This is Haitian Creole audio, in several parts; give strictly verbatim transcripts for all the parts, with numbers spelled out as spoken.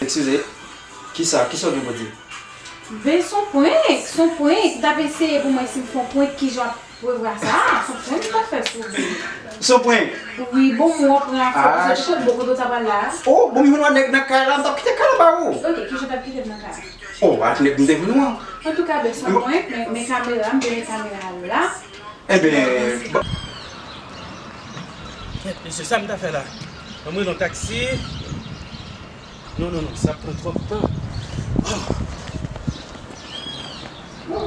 Eskize, kisa, kisa w gen pou di? Ben, s on prank, s on prank. M t ap eseye pou m wè si m fè on prank, kijan w ap revwa sa. S on prank m t ap fè sou ou. S on prank? Wi, bon, mwen pran afè. Ah, se tout bon kote w t ap al la. Oh, bon, m jwenn yon nèg nan kay la, m t ap kite kay la ba ou. Ok, kijan w t ap kite m nan kay la? Oh, ak nèg m te vin ou an. Antouka, ben, s on prank, men, men kamera, m te met kamera la. Enben, bon. Kèt, mesye, sa m ta fè la? Ban m rele yon taksi. Non, non, non, sa ap pran twòp tan. Oh.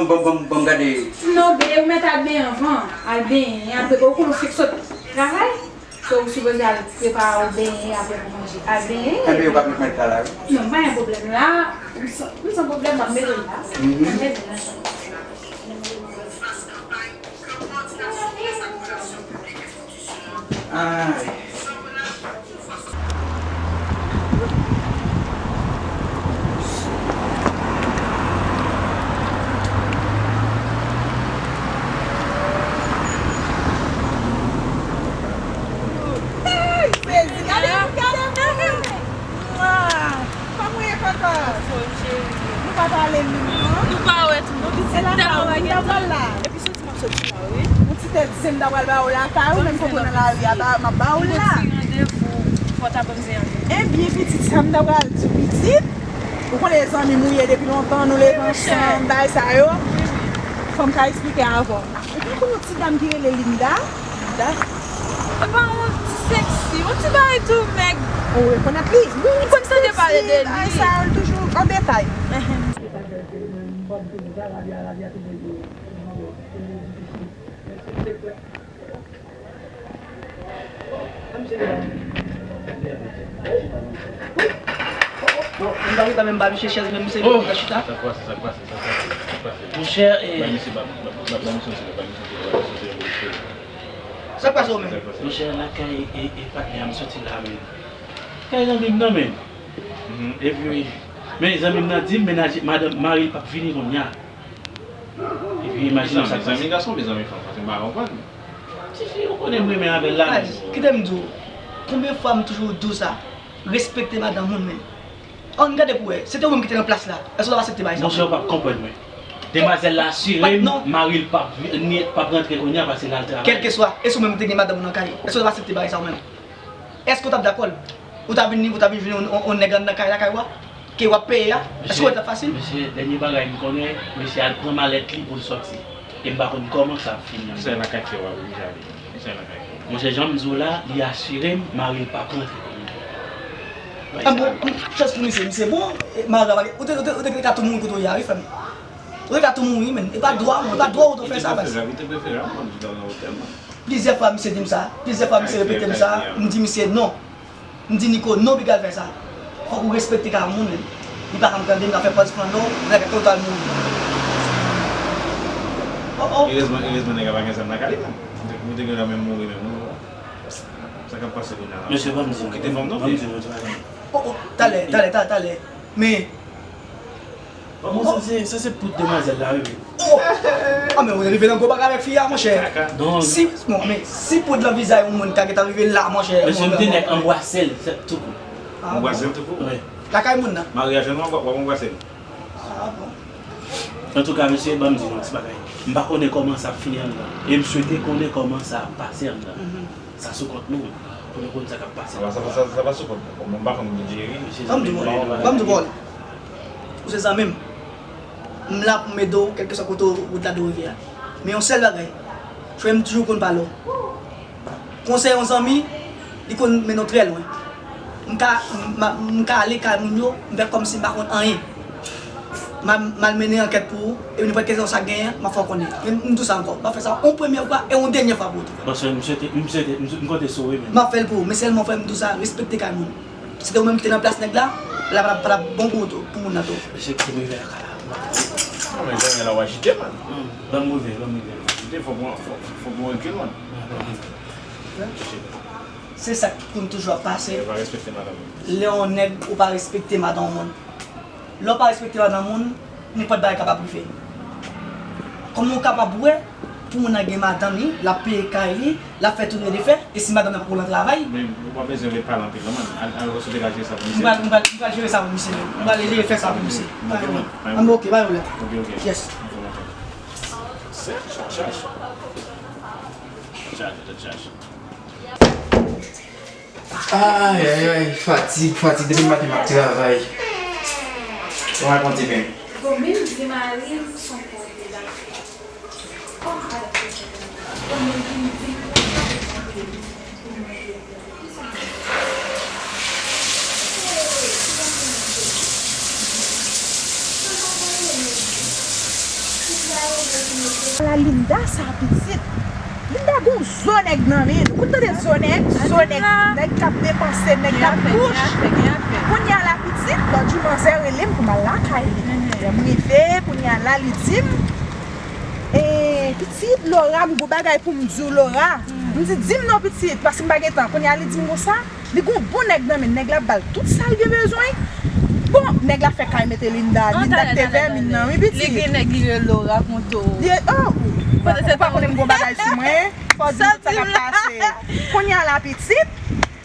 Bon, bon, bon, bon, gade. Non, bebe, ou mèt al benyen anvan. Al benyen, apre, ou konnen w fèk sot travay. So, ou sipoze al prepare w benyen, apre pou manje. Al benyen. Enben, yo p ap met mèt la la, wi. Non, pa gen pwoblèm la. M san, m san pwoblèm, m ap mete l la. Mhm. M ap mete l la. Ay. Hey, sezi, gade, gade, gade. Mwa. Kòman w ye, kòkòt? Anfòm, cheri. Nou pa pale menm, non? Nou pa wè tou, non, pitit. E la, tèlman bagay la. Epi soti m ap soti la, wi. Yon ti tèt zen m ta pral ba ou lakay ou, menm kòkòt nan lari a, ba, m ap ba ou la. Yon ti randevou, fò w ta ban m zen an. Ebyen, pitit, sa m ta pral di w, pitit. Ou konnen zanmi m ou ye depi lontan, nou leve ansanm, bagay sa yo. Fò m ka eksplike avè w. Ou pa konn yon ti dam ki rele Linda? Linda? E pa yon ti seksi, yon ti bagay tou mèg. Ou rekonèt li? Wi, wi, m konn tande pale de li. Bagay sa yo, l toujou an detay. Ehn. Bon, m pa gentan menm ba misye chèz, menm misye gentan chita. Sa k pase, sa k pase, sa k pase, sa k pase? Monchè, e, ba misye, ba, ba, ba, ba misye yon ti, ba misye yon ti, ba misye yon ti. Sa k pase ou menm? Monchè, lakay e, e patnè a m soti la menm. Kay zanmi m nan menm. Mhm. Epi, men zanmi m nan di m, mennaj, madanm, mari l p ap vini kounye a. Epi imajine sa k pase. Mezanmi gason, mezanmi fanm, paske m pa konprann. Tifi, ou konnen m renmen avè l la menm. Kite m di w, konbyen fwa m toujou di w sa? Respekte madanm moun menm. Ann gade pou wè, se te ou menm ki te nan plas la, èske w t ap aksepte bagay sa? Monchè, ou p ap konprann mwen. Demwazèl la asire m, mari l p ap vi-, ni, p ap rantre kounye a paske l al travay. Kèlkeswa, e si w menm ou te gen madanm ou nan kay, èske w t ap aksepte bagay sa ou menm? Èske w t ap dakò l? Ou ta vin, ou ta vin jwenn yon, yon, yon nèg anndan kay lakay ou a, ke w ap peye a? Èske w wè l t ap fasil? Mesye, dènye bagay m konnen, mesye al pran malèt li pou l sòti. E m pa konn kòman sa ap fini ankò. Kisa lakay fè w ap oblije ale? Kisa lakay fè w? Monchè, jan m di w la, li asire m, mari l p ap rantre kounye a. Ah bon, chans pou misye, misye bon, e, malgra, ou te, ou te, ou te ka tou mouri kote w ye a, wi, frè m. Ou te ka tou mouri, menn. E pa dwa w, e pa dwa w tou fè sa, baz. Li te prefere, li te prefere, mwen, di nan otèl, mwen. Plizyè fwa misye di m sa, plizyè fwa misye repete m sa, m di misye non. M di Niko, non, piga l fè sa. Fòk ou respekte kay moun, menn. Li pa ka m tande, m ka fè pòz fann non, nèg ak total mouri. Oh, oh. Erezman, erezman nèg la pa gen zam nan kay li, menn. Ou te, ou te gen lè menm mouri menm, non. Sa k ap pase kounye a la? Mesye, ban m di nou, ou kite fanm nan, ban m di nou yon ti bagay. Oh, oh, talè, talè, talè, talè. Men, Bon, sa se, sa se poud demwazèl la, wi, wi. Oh! Ah, men ou rive nan gwo bagay avèk fi a, monchè. Si, bon, men si poud lan vizaj yon moun ka gentan rive la, monchè. Mesye, m te nèk anbwase l, se tou kout. Anbwase l tou kout? Wi. Lakay moun nan? Maryaj lan, w ap, w ap anbwase l? Ah, bon. Antouka, mesye, ban m di nou yon ti bagay. M pa konnen kòman sa ap fini anndan. E m swete konnen kòman sa ap pase anndan. Mhm. Sa sou kont nou, pou nou konn sa k ap pase. Sa pa, sa pa, sa, sa pa sou kont mwen. Mwen pa konn bidye, wi. Ban m di w, ban m di w, Paul. Ou se zanmi m. M la pou m ede w, kèlkeswa kote wout la dwe rive a. Men yon sèl bagay, frè m toujou konn pale w. Konsèy yon zanmi, li konn mennen w trè lwen. M ka, m, m ka ale kay moun yo, m fè kòmsi m pa konn anyen. M a, m al mennen ankèt pou ou, epi nenpòt kesyon sa genyen, m a fè w konnen. Men m di w sa ankò, m ap fè sa yon premyè fwa e yon dènye fwa pou ou tou, frè. Paske m swete, m swete, m, m konte sou ou, wi, men. M ap fè l pou ou, men sèlman, frè m, m di w sa, respekte kay moun. Si se te ou menm ki te nan plas nèg la, la pa t ap, pa t ap bon pou ou tou, pou moun nan tou. Mesye, kite m rive lakay la. Non, men zanmi la w ajite, man. Hmm, ban m rive, ban m rive. Ajite, fò pran, fò, fò pran rekil, man. Ah, ban m rive. Se sa k konn toujou ap pase. Yo pa respekte madanm moun. Lè yon nèg ou pa respekte madanm moun. Lè w pa respekte madanm moun, nenpòt bagay kapab rive. Kòman w kapab wè Pou moun nan gen madanm li, l ap peye kay li, l ap fè tout ede fè, e si madanm nan poko nan travay? Men ou pa bezwen ret pale anpil non, man. Al, al wè si w te ka jere sa pou misye. M pral, m pral, m pral jere sa pou misye menm. M pral jere fè sa pou misye. Ok, man. Anben, ok, pa gen pwoblèm. Ok, ok. Yes. Ok, man. Chache, chache. Chache, chache. Ay, ay, ay, fatig, fatig, depi maten m ap travay. Bon, al konte men. Bon, menm di mari m son pwoblèm. Kòm sa l ap fè sa? Bon, menm di m di m. Ala Linda sa pitit. Linda gon zo nèg nan men l. Ou tande zo nèg? Zo nèg. Nèg k ap depanse, nèg k ap bouch. Kounye a la pitit, lòt jou manzè rele m pou m al lakay li. Lè m rive, kounye a la li di m, e, pitit, Laura, m gon bagay pou m di w, Laura. M di, di m non pitit, paske m pa gen tan. Kounye a li di m konsa, li gon bon nèg nan men l, nèg la ap ba l tout sa l gen bezwen. Bon, nèg la fè kay mete Linda, Linda ki te vèmin nan, wi pitit. Li gen nèg li rele Laura konto. Li, oh, ou pa konnen m gon bagay sou mwen, fò w di m tout sa k ap pase. Kounye a la pitit,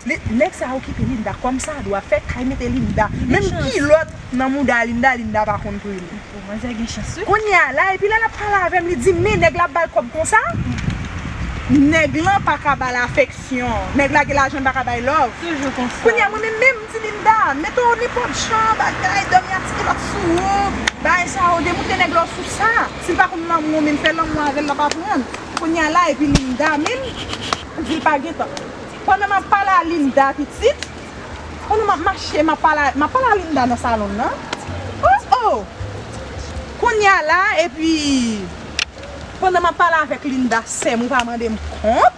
li, nèg sa okipe Linda kòmsadwa, fè kay mete Linda. Menm kilòt nan mouda Linda, Linda pa konn pou li. Bon, manzè gen chans, wi. Kounye a la, epi lè l ap pale avè m, li di, men nèg la ap ba l kòb konsa. Nèg lan pa ka ba l afeksyon. Nèg la gen lajan, l pa ka bay love. Toujou konsa. Kounye a, mwen menm, menm, m di Linda, mete w nenpòt jan, bagay, dòmi ak ti kilòt sou ou, bagay sa yo, demoute nèg la sou sa. Si l pa konn lanmou, menm fè lanmou avè l, l ap aprann. Kounye a la, epi Linda, menm, di l pa gen tan. Pandan m ap pale a Linda, pitit, pandan m ap mache, m ap pale a, m ap pale a Linda nan salon nan. Oh, oh! Kounye a la, epi, pandan m ap pale avèk Linda, sè m, ou pa mande m kont.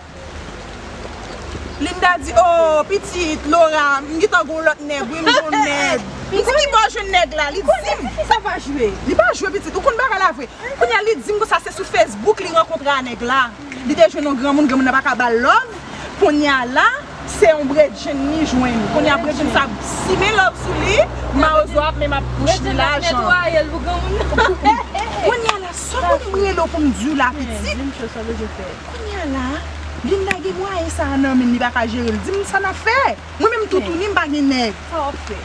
Linda di, oh, pitit, Laura, m gentan gon lòt nèg, wi, m gon nèg. M di, ki bò w jwenn nèg la? Li di m. Sa pa jwe. Li pa jwe, pitit. Ou konn bagay la vre. Kounye a, li di m konsa, se sou Facebook li rankontre a nèg la. Li te jwenn yon granmoun, granmoun nan pa ka ba l love. Kounye a la, se yon bredjenn li jwenn. Kounye a, bredjenn sa simen love sou li, mawozo ap menm ap bouch li lajan. Netwaye l pou granmoun nan. Kounye a la, sa w konnen m rele w pou m di w la, pitit? Kounye a la, Linda gen mwayen sa a nan men l, li pa ka jere l. Di m sa n ap fè. Mwen menm toutouni m pa gen nèg. Sa w ap fè?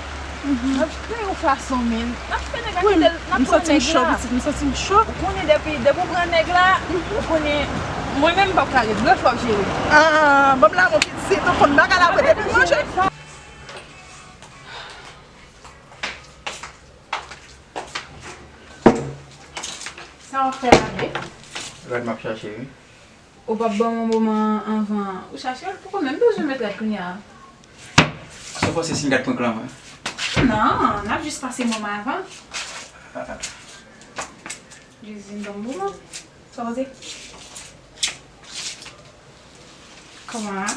N ap jwe yon fason, men n ap fè nèg la kite l, n ap pran nèg la. M santi m cho, pitit, m santi m cho. Ou konnen depi, depi w pran nèg la, ou konnen, mwen menm m p ap ka ret vre, fò w jere. Ah, banm la, mon pitit, ou konn bagay la vre, depi m manje. Sa w ap fè la, babe? Rad m ap chache, wi. Ou p ap ban m yon moman anvan ou chache l? Poko menm bezwen met rad kounye a. Sa w panse si n gad prank lan, wi? Non, n ap jis pase moman avan. Jis vin ban m moman. Sa w panse? Kòman a?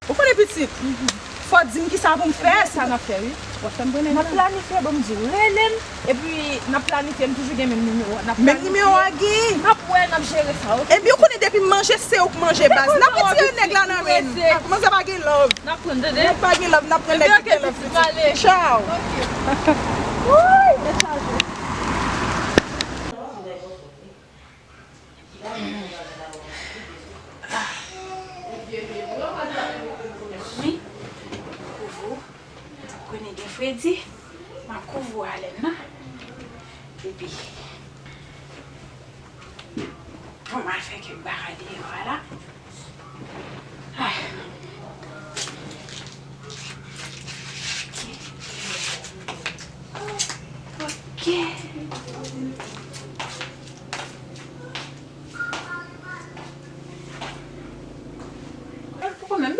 Ou konnen pitit, fò w di m kisa pou m fè. Sa n ap fè, wi. W ap fè m pran nèg la? N ap planifye, bon, m di w, rele m, epi n ap planifye, m toujou gen menm nimewo a. Menm nimewo a gen? N ap wè, n ap jere sa, oke? Epi ou konnen depi m manje, se ou k manje, baz. N ap retire nèg la nan men m. Manzè pa gen love. N ap pran, tande? Nèg pa gen love, n ap pran nèg ki gen love, pitit. Tchaw. Wouy, tèt chaje. Wi, kouvri w. Konnen gen fredi, m ap kouvri w a lèn nan. Epi, pou m al fè kèk bagay deyò a la. Ah. Ok. Poko menm. M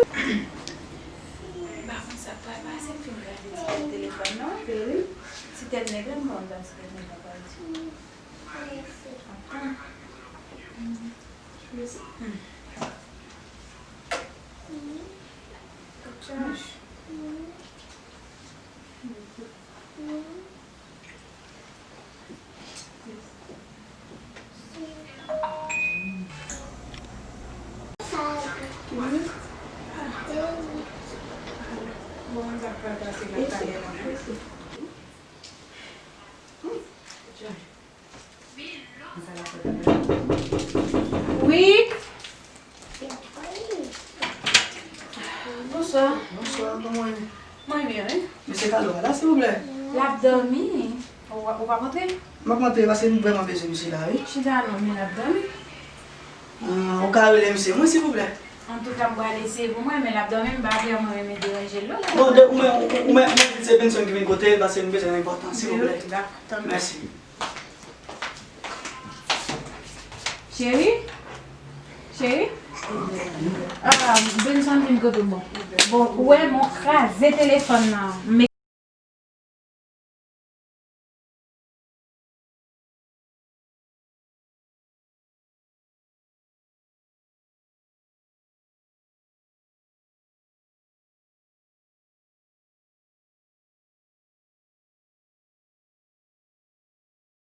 pa konn sa k pral pase, m fin gade ti tèt telefòn nan. Ti tèt nèg la, m pa konn sa ti tèt nèg la pral di. Wi. Bonswa. Bonswa, kòman w ye? Mwen byen, wi. Mesye Kalo a la, silvouplè? L ap dòmi. Ou, ou p ap antre? M ap antre, paske m vrèman bezwen misye la, wi. Chita non, men l ap dòmi. Ah, ou ka rele misye mwen, silvouplè? Antouka, m pral eseye pou mwen, men l ap dòmi, m pa vrèman renmen deranje l, non. Bon, de, ou mèt, ou, ou mèt, ou mèt di se Benson ki vin kote l, paske m bezwen enpòtan, silvouplè. Dakò, tanpri. Mèsi. Cheri? Cheri? Ah, Benson vin kote w, bon. Bon, ou wè, m kraze telefòn nan.